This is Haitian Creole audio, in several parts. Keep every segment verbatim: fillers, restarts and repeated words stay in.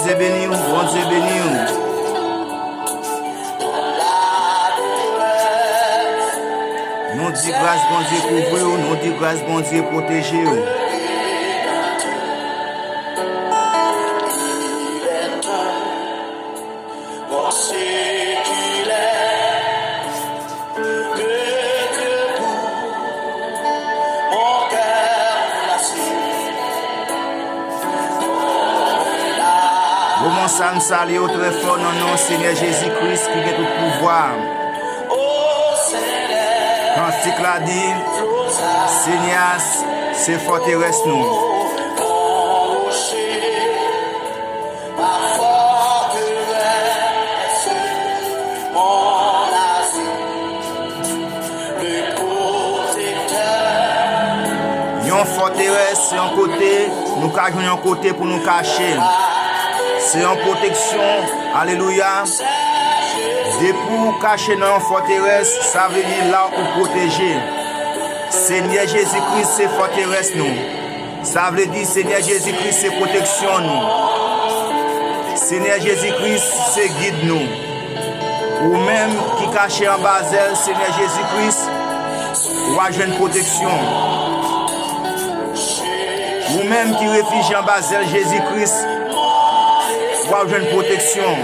Bondye beni w, Bondye beni w. Nou di gras Bondye kouvri w, nou di gras Bondye pwoteje w. Moman sa, m salye w trè fò nan non Senyè Jezi Kris ki gen tout pouvwa. Kantik la di, Senyè a se fòterès nou. Yon fòterès se yon kote nou ka jwenn yon kote pou nou kache. Se yon pwoteksyon. Alelouya. Depi w kache nan yon fòterès, sa vle di la ou pwoteje. Senyè Jezi Kris se fòterès nou. Sa vle di Senyè Jezi Kris se pwoteksyon nou. Senyè Jezi Kris se gid nou. Ou menm ki kache anba zèl Senyè Jezi Kris, w a jwenn pwoteksyon. Ou menm ki refijye anba zèl Jezi Kris, w ap jwenn pwoteksyon.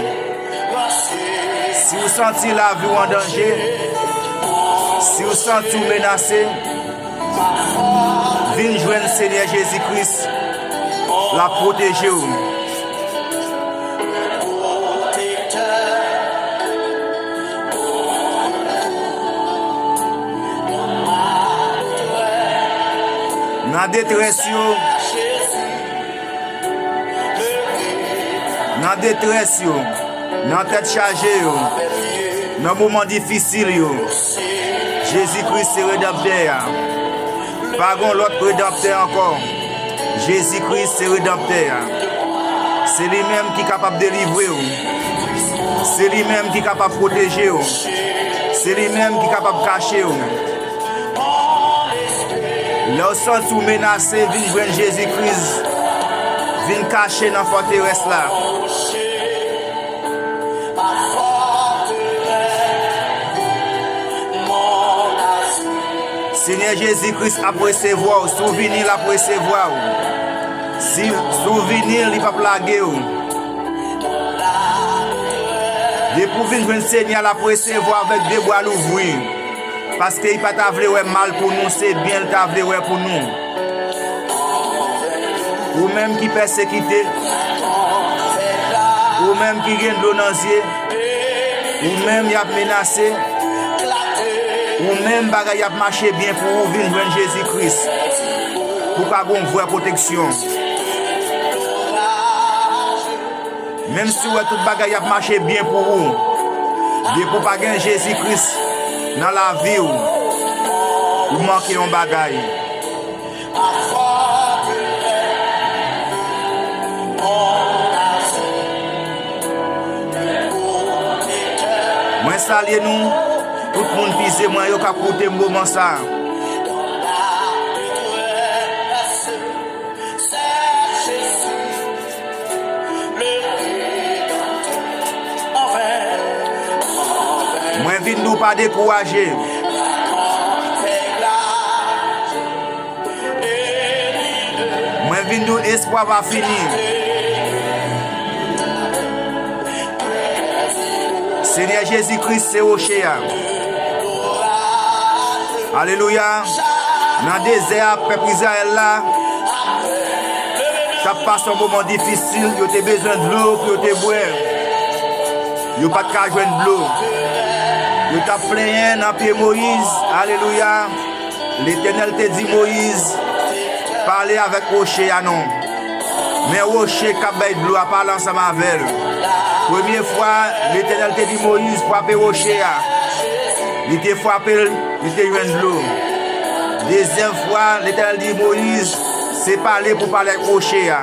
Si w santi lavi w an danje, si w santi w menase, vin jwenn Senyè Jezi Kris, l ap pwoteje w. Nan detrès yo, nan detrès yo, nan tèt chaje yo, nan moman difisil yo, Jezi Kris se Redanptè a. Pa gon lòt Redanptè ankò. Jezi Kris se Redanptè a. Se li menm ki kapab delivre w. Se li menm ki kapab pwoteje w. Se li menm ki kapab kache w. Lè w santi w menase, vin jwenn Jezi Kris. Vin kache nan fòterès la. Senyè Jezi Kris ap resevwa w. Si w vini, l ap resevwa w. Si, si w vini, li p ap lage w. Depi w vin jwenn Senyè a, l ap resevwa w avèk de bra louvri. Paske li pa ta vle wè mal pou nou, se byen l ta vle wè pou nou. Ou menm ki pèsekite, ou menm ki gen dlo nan zye, ou menm y ap menase, ou menm bagay y ap mache byen pou ou, vin jwenn Jezi Kris. Pou ka gon vrè pwoteksyon. Menm si w wè tout bagay ap mache byen pou ou, depi w pa gen Jezi Kris nan lavi w, ou manke yon bagay. Mwen salye nou, tout moun pize mwen yo k ap koute m moman sa a. Mwen vin di w pa dekouraje. Mwen vin di w espwa pa fini. Senyè Jezi Kris se woche a. Alelouya. Nan dezè a, pèp Izrayèl la t ap pase yon moman difisil. Yo te bezwen dlo pou yo te bwè. Yo pa t ka jwenn dlo. Yo t ap plenyen nan pye Moyiz. Alelouya. Letènèl te di Moyiz, pale avèk woche a non. Men woche k ap bay dlo a pale ansanm avè l. Premye fwa, Letènèl te di Moyiz, frape woche a. Li te frape l, li te jwenn dlo. Dezyèm fwa, Letènèl di Moyiz, se pale pou pale ak woche a.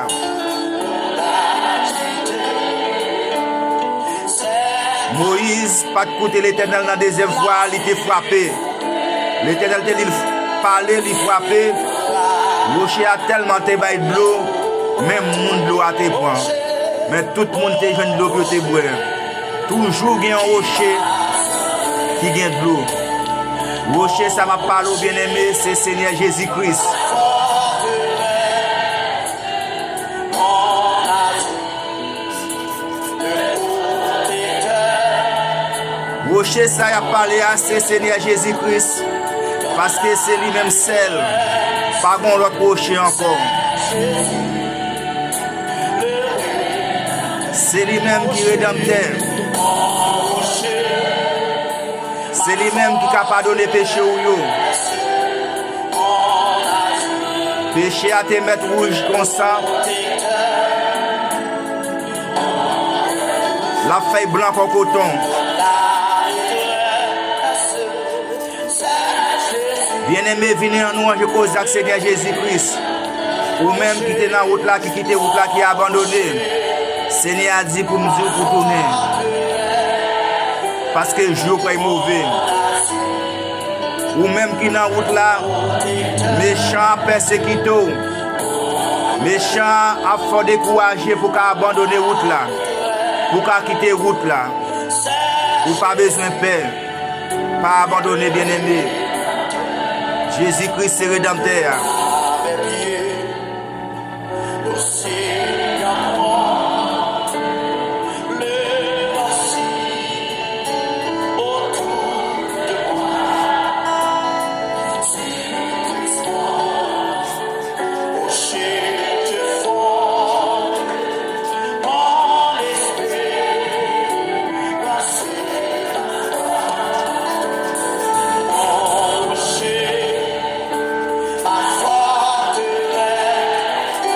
Moyiz pa t koute Letènèl nan dezyèm fwa a, li te frape. Letènèl te di l pale, li frape. Woche a tèlman te bay dlo, menm moun dlo a te pran. Men tout moun te jwenn dlo pou yo te bwè. Toujou gen yon woche ki gen dlo. Woche sa m ap pale w, byeneme, se Senyè Jezi Kris. Woche sa y ap pale a, se Senyè Jezi Kris, paske se li menm sèl, pa gon lòt woche ankò. Se li menm ki redanmtè. Se li menm ki ka padone peche w yo. Peche a te mèt wouj konsa. L ap fè l blan kon koton. Byeneme, vini, ann nou ranje koze ak Senyè Jezi Kris. Ou menm ki te nan wout la, ki kite wout la, ki abandone, Senyè a di pou m di w pou tounen. Paske jou yo prèy move. Ou menm ki nan wout la, mechan an pèsekite w. Mechan an ap fè w dekouraje pou w ka abandone wout la, pou w ka kite wout la. Ou pa bezwen pè. Pa abandone, byeneme. Jezi Kris se Redanmtè a.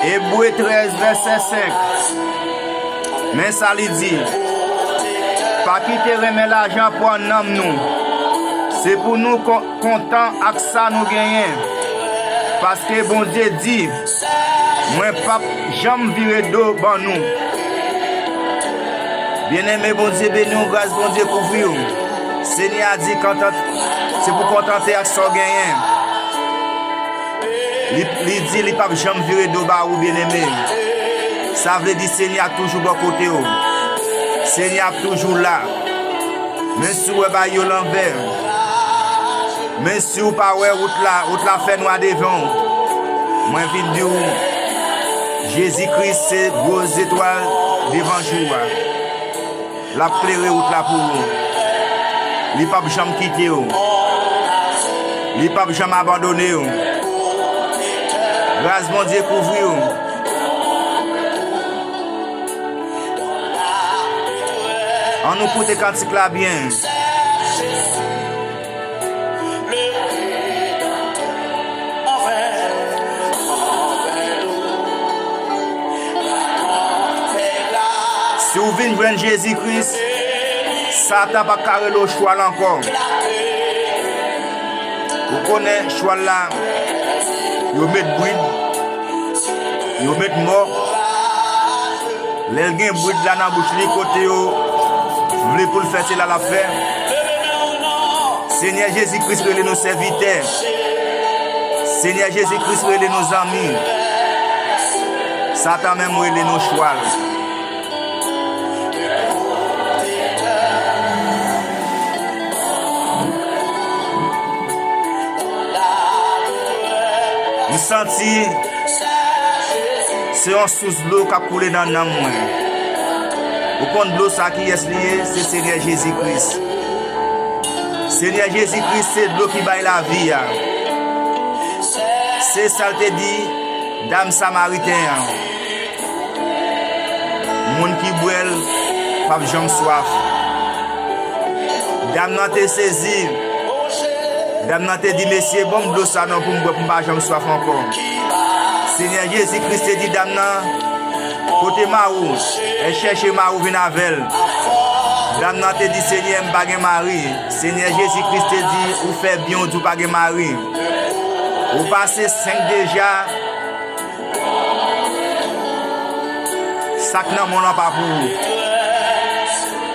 Ebre trèz, vèsè senk. Men sa li di: Pa kite renmen lajan pran nanm nou. Se pou nou kon- kontan ak sa nou genyen, paske Bondye di, mwen p ap janm vire do ban nou. Byeneme, Bondye beni w, gras Bondye kouvri w. Senyè a di, kontan, se pou kontante ak sa w genyen. Li, li di li p ap janm vire do ba ou, byeneme. Sa vle di Senyè ap toujou bò kote w. Senyè ap toujou la. Men si w wè bagay yo lanvè, men si w pa wè wout la, wout la fè nwa devan w, mwen vin di w, Jezi Kris se gwo zetwal devan jou a. L ap klere wout la pou ou. Li p ap janm kite w. Li p ap janm abandone w. Gras Bondye kouvri w. Ann nou koute kantik la byen. Si w vin jwenn Jezi Kris, Satan p ap ka rele w chwal ankò. Ou konnen chwal la, yo met brid, yo met mò. Lè l gen brid la nan bouch li, kote yo vle pou l fè, se la l ap fè. Senyè Jezi Kris rele nou sèvitè. Senyè Jezi Kris rele nou zanmi. Satan menm rele nou chwal. M santi se yon sous dlo k ap koule nan nanm mwen. Ou konn dlo sa, kiyès li ye? Se Senyè Jezi Kris. Senyè Jezi Kris se dlo ki bay lavi a. Se sa l te di dam samariten an. Moun ki bwè l p ap janm swaf. Dam nan te sezi. Dam nan te di, mesye, ban m dlo sa non pou m bwè, pou m pa janm swaf ankò. Senyè Jezi Kris te di dam nan, pote mari w, al chèche mari w vin avè l. Dam nan te di, Senyè, m pa gen mari. Senyè Jezi Kris te di, ou fè byen, ou di w pa gen mari. Ou pase senk deja. Sa k nan men w lan pa pou ou.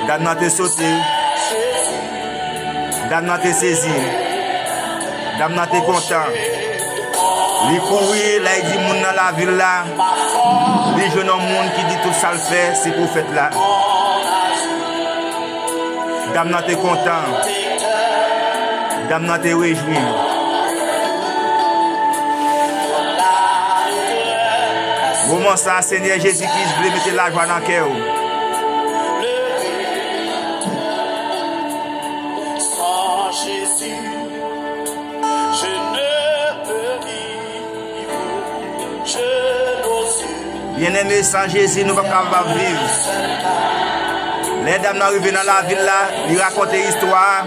Dam nan te sote. Dam nan te sezi. Dam nan te kontan. Li kouri, lè l di moun nan lavil la, li jwenn yon moun ki di tout sa l fè, se pwofèt la. Dam nan te kontan. Dam nan te rejwi. Moman sa a, Senyè Jezi Kris vle mete lajwa nan kè w. Sans Jésus, je ne peux vivre. Je n'ose. Byeneme, san Jezi, nou p ap kapab viv. Lè dam nan rive nan lavil la, li rakonte istwa a.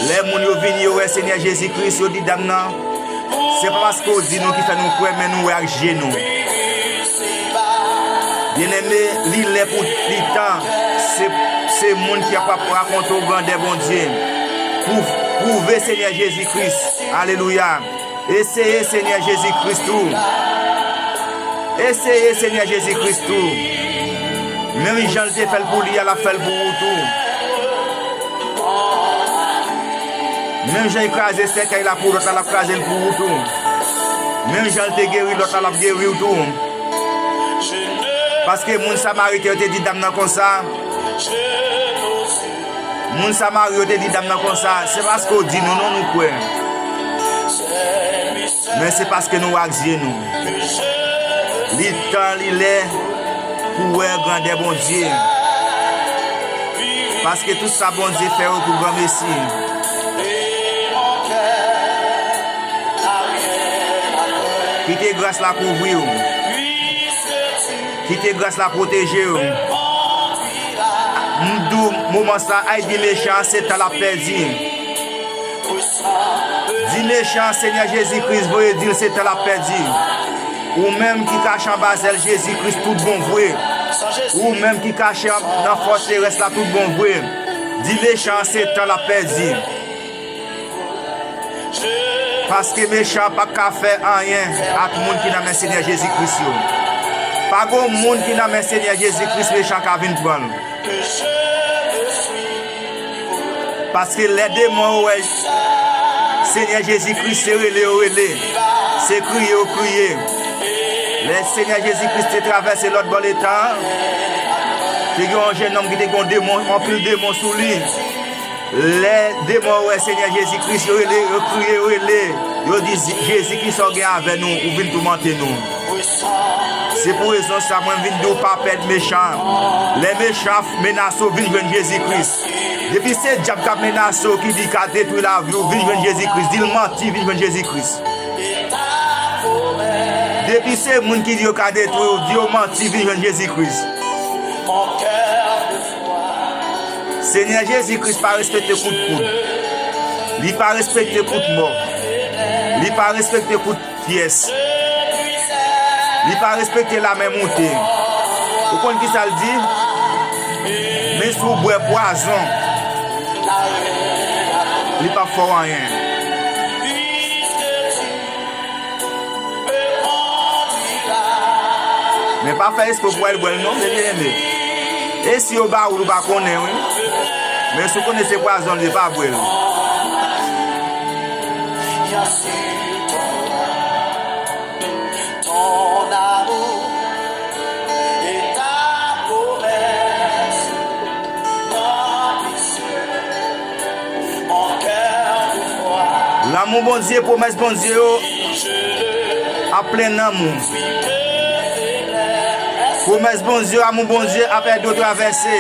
Lè moun yo vini, yo wè Senyè Jezi Kris, yo di dam nan, se pa paske w di nou ki fè nou kwè, men nou wè ak je nou. Byeneme, li lè pou li tan. Se, se moun ki ap rakonte w grandè Bondye. Pou pwouve Senyè Jezi Kris. Alelouya. Eseye Senyè Jezi Kris tou. Eseye Senyè Jezi Kris tou. Menm jan l te fè l pou li a, l ap fè l pou ou tou. Menm jan l kraze sèkèy la pou lòt la, l ap kraze l pou ou tou. Menm jan l te geri lòt la, l ap geri w tou. Paske moun Samariten yo te di dam nan konsa, moun Samari yo te di dam nan konsa, se paske w di nou non nou kwè. Men se paske nou wè ak zye nou. Li tan, li lè pou w wè grandè Bondye. Paske tout sa Bondye fè yo pou granmesi. Kite gras la kouvri w. Kite gras la pwoteje w. M di w, moman sa, ay di mechan an, se tan l ap pèdi. Di mechan an, Senyè Jezi Kris voye di l se tan l ap pèdi. Ou menm ki kache anba zèl Jezi Kris tout bon vre. Ou menm ki kache an-, nan fòterès la tout bon vre. Di mechan an, se tan l ap pèdi. Paske mechan an p ap ka fè anyen ak moun ki nan men Senyè Jezi Kris yo. Pa gon moun ki nan men Senyè Jezi Kris mechan ka vin pran l. Paske lè demon yo wè Senyè Jezi Kris, se rele yo rele, se kriye yo kriye. Lè Senyè Jezi Kris te travèse lòt bò letan an, te gen yon jennonm ki te gen yon demon, anpil demon sou li. Lè demon yo wè Senyè Jezi Kris, yo rele, yo kriye, yo rele. Yo di, "Jezi, kisa w gen avè nou? Ou vin toumante nou." Se pou rezon sa, mwen vin di w pa pè mechan an. Lè mechan an menase w, vin jwenn Jezi Kris. Depi se dyab k ap menase w, ki di ka detwi lavi w, vin jwenn Jezi Kris. Di l manti, vin jwenn Jezi Kris. Depi se moun ki di yo ka detwi w, di yo manti, vin jwenn Jezi Kris. Senyè Jezi Kris pa respekte kout poud. Li pa respekte kout mò. Li pa respekte kout pyès. Li pa respekte lame moute. Ou konn kisa l di? Men si w bwè pwazon, li p ap fè w anyen. Men pa fè espre pou w al bwè l non, byeneme. E si yo ba ou l, ou pa konnen, wi. Men si w konnen se pwazon l ye, pa bwè l. Ton amour et ta promesse. Lanmou Bondye, pwomès Bondye yo ap plen nanm ou. Pwomès Bondye yo, amou Bondye ap ede w travèse.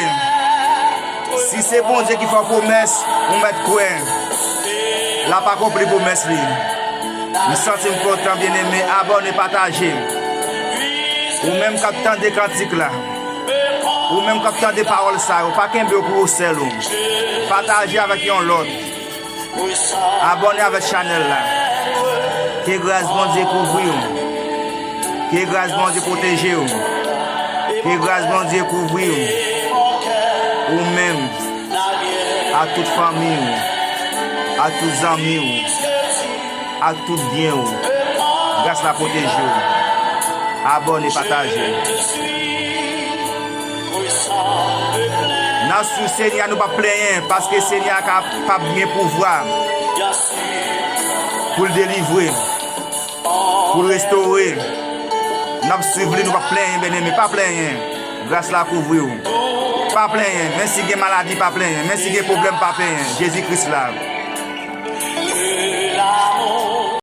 Si se Bondye ki fè w pwomès, ou mèt kwè l ap akonpli pwomès li. M santi m kontan, byeneme, abòne, pataje. Ou menm k ap tande kantik la, ou menm k ap tande pawòl sa yo, pa kenbe yo pou ou sèl ou. Pataje avèk yon lòt. Abòne avèk chanèl la. Ke gras Bondye kouvri w. Ke gras Bondye pwoteje w. Ke gras Bondye kouvri w. Ou menm, ak tout fanmi w, ak tout zanmi w, ak tout byen w. Gras la pwoteje w. Abòne, pataje. N ap swiv Senyè a, nou p ap plenyen, paske Senyè a ka, p ap gen pouvwa pou l delivre. pou l restore. N ap swiv li, nou p ap plenyen, byeneme, pa plenyen. Gras la kouvri w. Pa plenyen, menm si gen maladi, pa plenyen. Menm si gen pwoblèm, pa plenyen. Jezi Kris la.